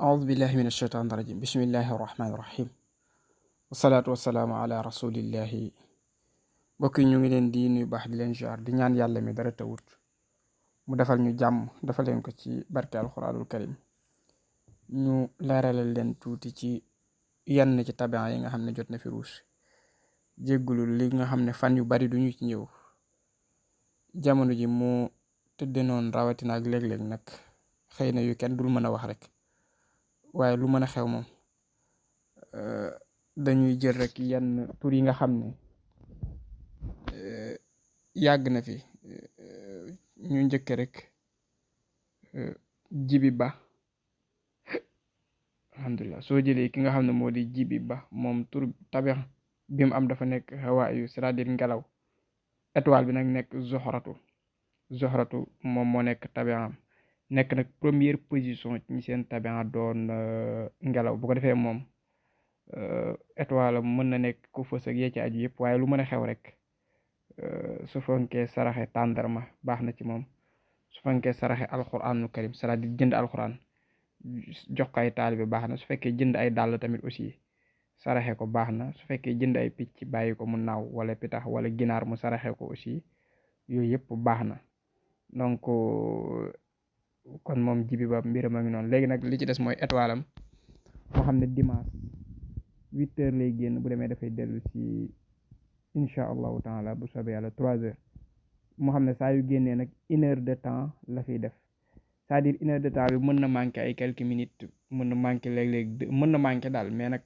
أعوذ بالله من الشيطان الرجيم بسم الله الرحمن الرحيم wasalaatu wasalaamu ala rasulillahi mbokk yi ñu ngi leen di nuyu baax di leen jaar di ñaan yàlla mi dara tawut mu defal ñu jàmm dafa leen ko ci barke alxuraanul karim ñu leeralal leen tuuti ci yenn ci tabian yi nga xam ne jot na fi ruus jéggulu li nga xam ne fan yu bari duñu ci ñëw jamono ji mu tëdde noonu rawatina ak léeg-léeg nag xëy na yu kenn dul mën a wax rek waaye lu mën a xew moom dañuy jël rek yenn tur yi nga xam ne yàgg na fi ñu njëkke rek Jibi Ba. alhamdulilah soo jëlee ki nga xam ne moo di Jibi Ba moom tur tabex bi mu am dafa nekk hawaayu c'est-à-dire ngelaw, étoile bi nag nekk zoxratu moom moo nekk tabexam nekk nag première position ci seen tabexa doon ngelaw. Bu ko defee moom étoile mën na nekk ku fës ak yee ci aju yëpp, waaye lu mën a xew rek su fekkee saraxe tàndarma baax na ci moom. su fekkee saraxe alxuraanul karim c'est-à-dire jënd alxuraan jox ko ay taalibe baax na. su fekkee jënd ay dàll tamit aussi saraxe ko baax na. su fekkee jënd ay picc bàyyi ko mu naaw wala pitax wala ginaar mu saraxe ko aussi yooyu yëpp baax na. donc kon moom Jibi Ba mbiram a ngi noonu. léegi nag li ci des mooy étoile am moo xam ne dimanche 8h lay génn. bu demee dafay dellu si incha allahu taala bu soobee yàlla 3h. moo xam ne saa yu génnee nag 1h de temps la fiy def, c'est-à-dire 1h de temps bi mën na manqué ay quelques minutes, mën na manqué léeg-léeg mën na manqué daal, mais nag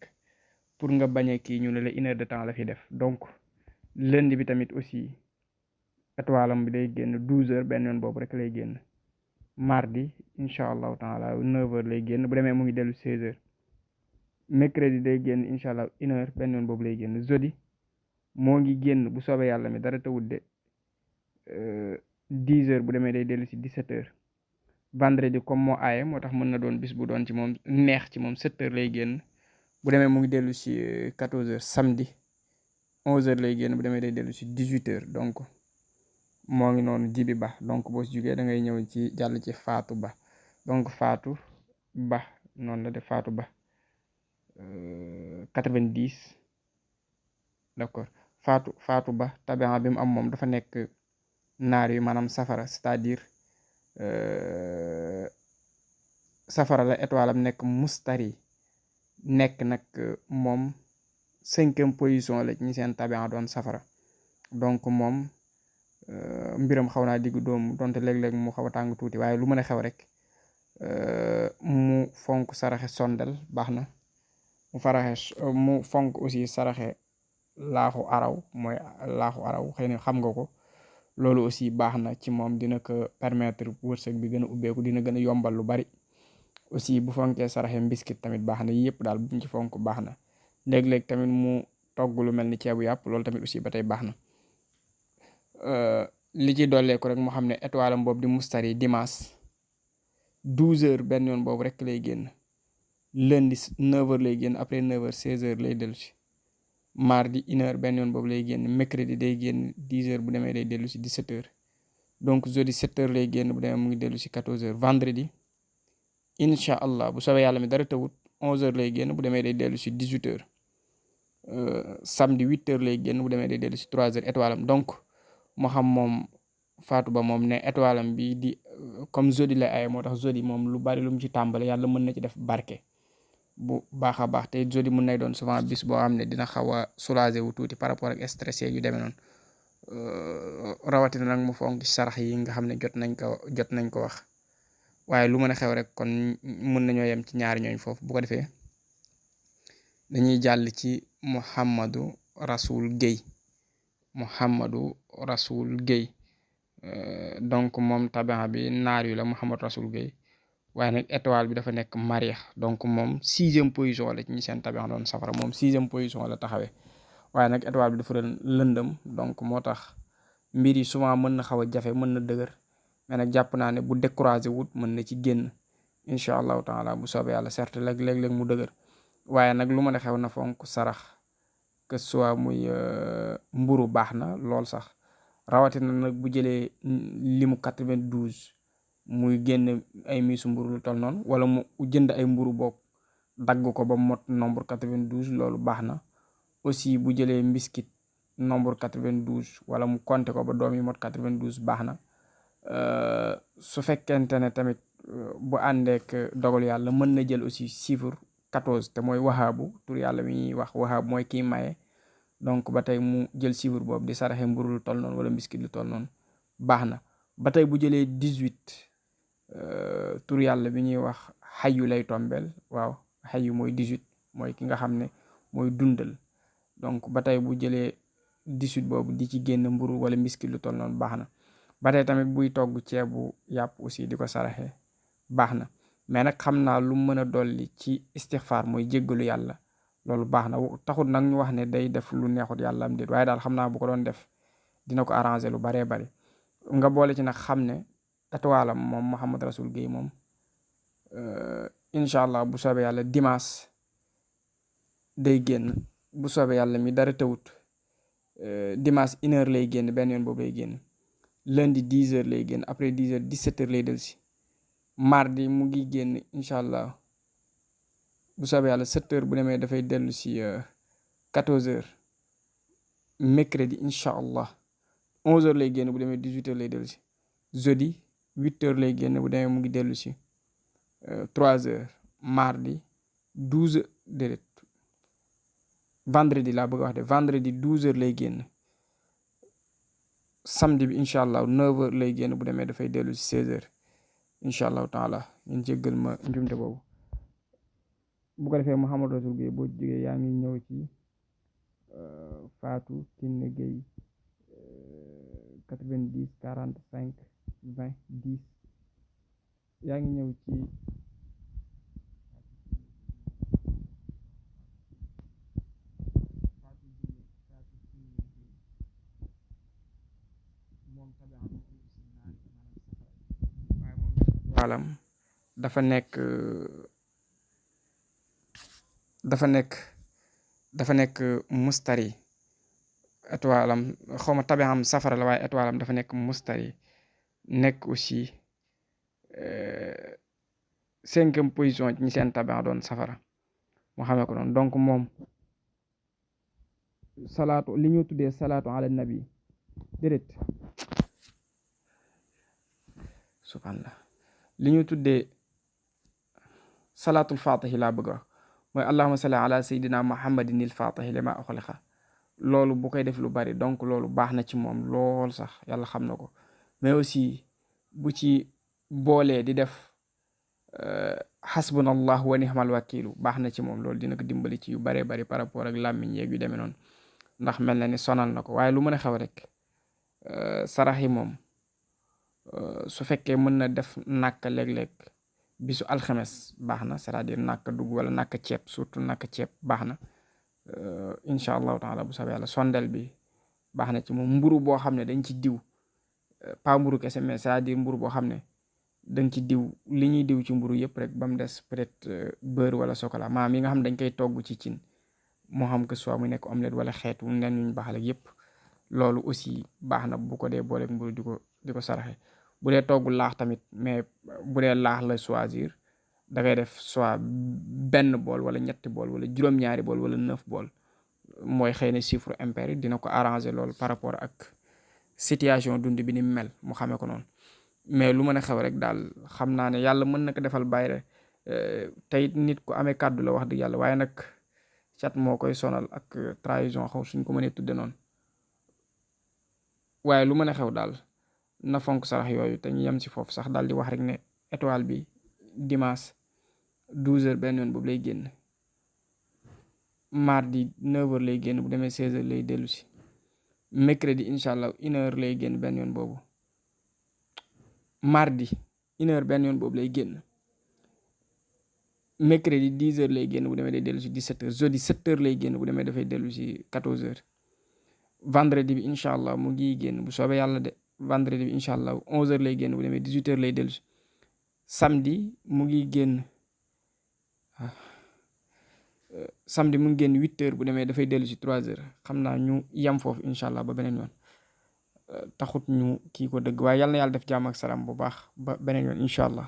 pour nga bañ a kii ñu ne la 1h de temps la fiy def. donc lundi bi tamit aussi étoile am bi day génn 12h benn yoon boobu rek lay génn. mardi incha allahu taala 9h lay génn. bu demee mu ngi dellu 16h. mercredi day génn incha allah 1h benn yoon boobu lay génn. jeudi moo ngi génn bu soobee yàlla mi dara tawut de 10h. bu demee day dellu si 17h. vendredi comme moo aaye moo tax mën na doon bis bu doon ci moom neex ci moom 7h lay génn. bu demee mu ngi dellu si 14h. samedi 11h lay génn. bu demee day dellu si 18h. donc moo ngi noonu Jibi Ba. donc boo si jugee da ngay ñëw ci jàll ci Fatou Ba. donc Fatou Ba noonu la def Fatou Ba 90. d'accord Fatou Ba tabian bi mu am moom dafa nekk naar yu maanaam safara, c'est-à-dire safara la. étoile am nekk mustari, nekk nag moom 5e position la ñi seen tabian doon safara. donc moom mbiram xaw naa diggu doomu donte léeg-léeg mu xaw a tàng tuuti, waaye lu mën a xew rek mu fonk saraxe sondel baax na. mu fonk aussi saraxe laaxu araw, mooy laaxu araw xëy na xam nga ko. loolu aussi baax na ci moom, dina ko permettre wërsëg bi gën a ubbeeku, dina gën a yombal lu bari. aussi bu fonkee saraxe mbiskit tamit baax na. yëpp daal bu mu ci fonk baax na. léeg-léeg tamit mu togg lu mel ni ceebu yàpp, loolu tamit aussi ba tey baax na. li ci dolleeku rek moo xam ne étoile am boobu di mustari dimanche 12h benn yoon boobu rek lay génn. lundi 9h lay génn. après 9h 16h lay dellu si. mardi 1h benn yoon boobu lay génn. mercredi day génn 10h. bu demee day dellu si 17h. donc jeudi 7h lay génn. bu demee mu ngi dellu si 14h. vendredi incha allah bu soobee yàlla mi dara tawut 11h lay génn. bu demee day dellu si 18h. samedi 8h lay génn. bu demee day dellu si 3h étoile am. donc moo xam moom Fatou Ba moom ne étoile am bi di comme jeudi lay ay, moo tax jeudi moom lu bari lu mu ci tàmbale yàlla mën na ci def barke bu baax a baax. te jeudi mun nay doon souvent bis boo xam ne dina xaw a soulager wu tuuti par rapport ak stress yu demee noonu. rawatina nag mu fonk sarax yi nga xam ne jot nañ ko wax. waaye lu mën a xew rek kon mun nañoo yem ci ñaari ñooñ foofu. bu ko defee dañuy jàll ci Mouhamadou Rasoul Guèye. donc moom tabian bi naar yu la Mouhamadou Rasoul Guèye, waaye nag étoile bi dafa nekk Mariix. donc moom 6e position la ci ñi seen tabian doon safara. moom 6e position la taxawee, waaye nag étoile bi dafa doon lëndëm. donc moo tax mbir yi souvent mën na xaw a jafe, mën na dëgër, mais nag jàpp naa ne bu découragé wut mën na ci génn incha allahu taala bu soobee yàlla. certes léeg-léeg mu dëgër, waaye nag lu mën a xew na fonk sarax, que soit muy mburu baax na lool sax. rawatina nag bu jëlee limu 92 muy génn ay miisu mburu lu toll noonu, wala mu jënd ay mburu boog dagg ko ba mot nombre 92 loolu baax na. aussi bu jëlee mbiskit nombre 92 wala mu compter ko ba doom yi mot 92 baax na. su fekkente ne tamit bu àndeek dogal yàlla mën na jël aussi chiffre 14 te mooy wahaabu tur yàlla mi ñuy wax wahaabu mooy kii maye. donc ba tey mu jël chiffre boobu di saraxe mburu lu toll noonu wala mbiskit lu toll noonu baax na. ba tey bu jëlee 18 tur yàlla bi ñuy wax xayu lay tombeel. waaw xayu mooy 18 mooy ki nga xam ne mooy dundal. donc ba tey bu jëlee 18 boobu di ci génn mburu wala mbiskit lu toll noonu baax na. ba tey tamit buy togg ceebu yàpp aussi di ko saraxe baax na. mais nag xam naa lu mën a dolli ci istixfaar mooy jéggalu yàlla loolu baax na. taxul nag ñu wax ne day def lu neexut yàlla am déet, waaye daal xam naa bu ko doon def dina ko arranger lu baree bari. nga boole ci nag xam ne étoile am moom Mouhamed Rassoul Guèye moom incha allah bu soobee yàlla dimanche day génn. bu soobee yàlla mi dara tawut dimanche 1h lay génn, benn yoon boobu lay génn. lundi 10h lay génn, après 10h 17h lay del si. mardi mu ngi génn incha allah bu soobee yàlla 7h bu demee dafay dellu si 14h. mercredi incha allah 11h lay génn, bu demee 18h lay dellu si. jeudi 8h lay génn, bu demee mu ngi dellu si 3h. mardi 12h déedéet vendredi laa bëgg a wax de vendredi 12h lay génn. samedi bi incha allah 9h lay génn, bu demee dafay dellu si 16h incha allahu taala. ngeen jéggal ma njumte boobu. bu ko defee Mouhamed Rassoul Guèye boo jógee yaa ngi ñëw ci Fatou Kiné Guèye 90 45 20 10 yaa ngi ñëw ci waalam dafa nekk mustari. étoilam xawma tabi'am safara la waaye étoilam dafa nekk mustari, nekk aussi 5e position ñi seen tabi'a doon safara mu xamee ko noonu. donc moom salaatu li ñu tuddee salaatu ala nabi déedéet subhanallah li ñu tuddee salaatul fatihi laa bëgg wax mooy allahumma salli ala sayyidina muhammadin il fatihi lima uxliqa. loolu bu koy def lu bari donc loolu baax na ci moom lool sax yàlla xam na ko. mais aussi bu ci boolee di def xasbunallah wa nihmal wakilu baax na ci moom. loolu dina ko dimbali ci yu baree bari par rapport ak làmmiñ yeeg yu demee noonu, ndax mel na ni sonal na ko. waaye lu mën a xew rek sarax yi moom su fekkee mën na def nàkk léeg-léeg bisu alxames baax na, c'est-à-dire nàkk dugg wala nàkk ceeb, surtout nàkk ceeb baax na. incha allahu taala bu soobee yàlla sondel bi baax na ci moom. mburu boo xam ne dañ ci diw pas mburu kese mais c'est-à-dire mburu boo xam ne dañ ci diw li ñuy diw ci mburu yëpp rek ba mu des peut-être beurre wala chocolat maanaam yi nga xam ne dañ koy togg ci cin, moo xam que soit mu nekk omelette wala xeetu nen yuñ baaxal ak yëpp. loolu aussi baax na bu ko dee booleeg mburu di ko saraxe. bu dee togg laax tamit, mais bu dee laax la choisir da ngay def soit benn bool wala ñetti bool wala juróom-ñaari bool wala 9 bool. mooy xëy na chiffre impair dina ko arranger loolu par rapport ak situation dund bi ni mel mu xamee ko noonu. mais lu mën a xew rek daal xam naa ne yàlla mën na ko defal bayre tey nit ku amee kàddu la wax dëgg yàlla, waaye nag cat moo koy sonal ak trahison xaw suñ ko mënee tudde noonu. waaye lu mën a xew daal na fonk sarax yooyu te ñu yem si foofu sax daal di wax rek ne étoile bi dimanche 12h benn yoon boobu lay génn. mardi 9h lay génn, bu demee 16h lay dellu si. mercredi incha allah 1h lay génn benn yoon boobu. mardi 1h benn yoon boobu lay génn. mercredi 10h lay génn, bu demee day dellu si 17h. jeudi 7h lay génn, bu demee dafay dellu si 14h. vendredi bi incha allah mu ngi génn bu soobee yàlla de. vendredi bi incha allah 11h lay génn, bu demee 18h lay dellu si. samedi mu ngi génn. samedi mu ngi génn 8h, bu demee dafay dellu si 3h. xam naa ñu yam foofu incha allah ba beneen yoon. taxut ñu kii ko dëgg waaye yàlla na yàlla def jàmm ak salaam bu baax ba beneen yoon incha allah.